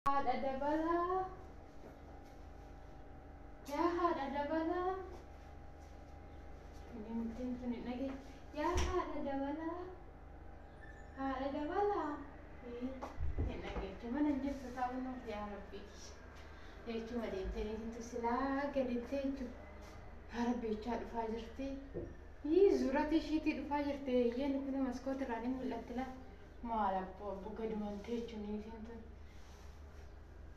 Haadha dabalaa, yaa haadha dabalaa, tuni tuni dhage, yaa haadha dabalaa, haadha dabalaa, hin dhageettu mana hin jirtu ta'uu. Yaa rabbii jechuuma deemtee niitintu silaa gadittee jechuudha. Yaa rabbii jechaa dhufaa jirti. Yii, zuuratii ishiitii dhufaa jirti. Eeyyeen, kun maskoota irraa ni mul'atti laa. Maal abboo abboo, gadumantee jechuun niitiin tun.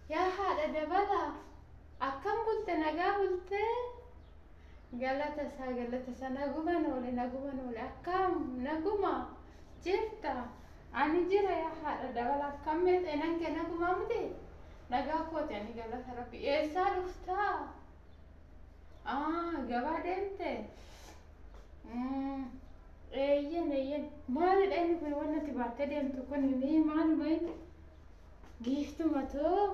Yaa haadha dabalaa, akkam bulte? Nagaa bultee? Galata isaa, galata isaa, naguman oole, naguman oole. Akkam, naguma jirta? Ani jira yaa haadha dabalaa, akkam mee nan kee nagumaa miti? Nagaa kooti ani, galata rabbi. Eessaa dhuftaa? Gabaa deemte? Eeyyen, eeyyen. Maalidha inni kun, wanni ati baattee deemtu kun maaluma inni? Giiftuma too,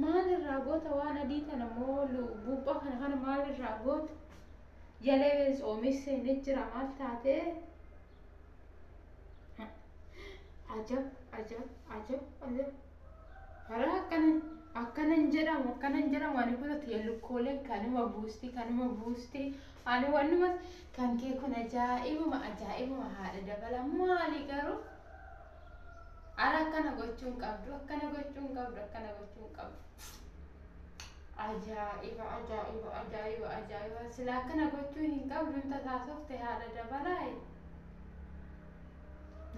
maalirraa goota waan adii tana moo buuphaa kana maalirraa goota? Jalee tsoomis seenee jira, maal taatee? Ajab, ajab, ajab, ajab! Karaa akkana akkanan jedhamu, akkanan jedhamu. Ani kun lukkooleen kanuma buusti, kanuma buusti. Ani wannuma kan kee kun ajaa'ibuma, ajaa'ibuma. Haadha dabala, maali garuu? Ara akkana gochuu hin qabdu, akkana gochuu hin qabdu, akkana gochuu hin qabdu. Ajaa'iba, ajaa'iba, ajaa'iba, ajaa'iba! Sila akkana gochuu hin qabdu, hin tasaasofte haadha dabalaa.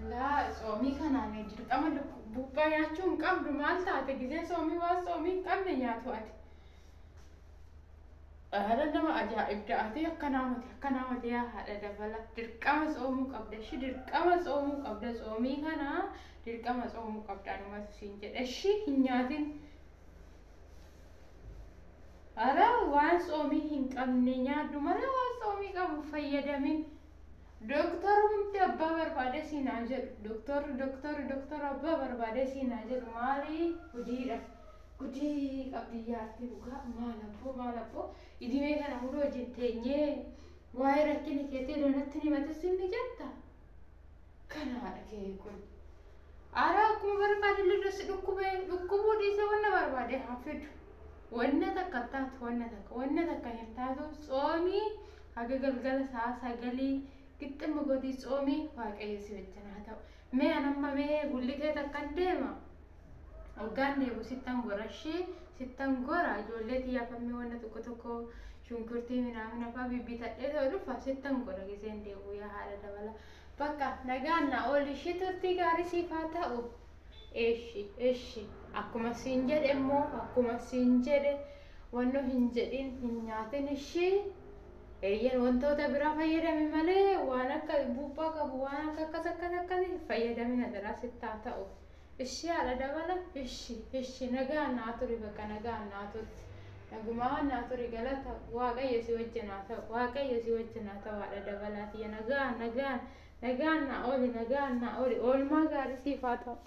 Laa, tsoomii kanaan dirqama buuphaa nyaachuu hin qabdu. Maal taate? Gizee tsoomii waan tsoomii hin qabne nyaatu ati. Haadha nama ajaa'ibda ati, akkanaa miti, akkanaa miti. Yaa haadha dabala, dirqama tsoomuu qabda ishi, dirqama tsoomuu qabda. Tsoomii kana dirqama tsoomuu qabda, anumatu siin jedha. Ishi, hin nyaatin. Ara waan tsoomii hin qabne nyaadhu malee waan tsoomii qabu fayyadamin. Dooktarumti abbaa barbaade siin haa jedhu. Dooktarri, dooktarri, dooktarri abbaa barbaade siin haa jedhu, maali gudiidha. Gudii qabdi yaarti dhugaa. Maal abboo, maal abboo, idimee kana hunda wajjin teenyee waa'ee rakkina keetii natti himatis ni jetta. Kanaadha kee kun. Ara akkuma barbaade illee si dhukkubee dhukkubuu dhiisee wanna barbaade haa fidu. Wanna takka taatu, wanna takka, wanna takka hin taatu. Tsoomii haga galgala sa'a 9 qixximma godhii tsoomii. Waaqayyo si wajjin haa ta'u. Mee anamma mee gullitee takkan deema. Hoggaan deemu sittan gora, ishee sittan gora. Ijoollee xiyyaafamee wanna tokko tokko shunkurtii minaamina fa'aa bibbitadhee ta'u dhufa, sittan gora giseen deemu. Yaa haadha dabala. Bakka nagaan na ooli, ishee turtii gaarii siif haa ta'u. Eshi, eshi, akkuma siin jedhe immoo, akkuma siin jedhe wannoo hin jedhin, hin nyaatin ishee. Eeyyan, wantoota biraa fayyadami malee waan akka buuphaa qabu, waan akka akkas akkas akkasii fayyadamina daraa sitti haa ta'u. Ishii haadha dabala, ishi, ishi, nagaan naa turi, bakka nagaan naa turi. Nagumaa naa turi, galata Waaqayyo si wajjin haa ta'u, Waaqayyo si wajjin haa ta'u. Haadha dabalaati, nagaan, nagaan, nagaan naa ooli, nagaan naa ooli, oolmaa gaarii siif haa ta'u.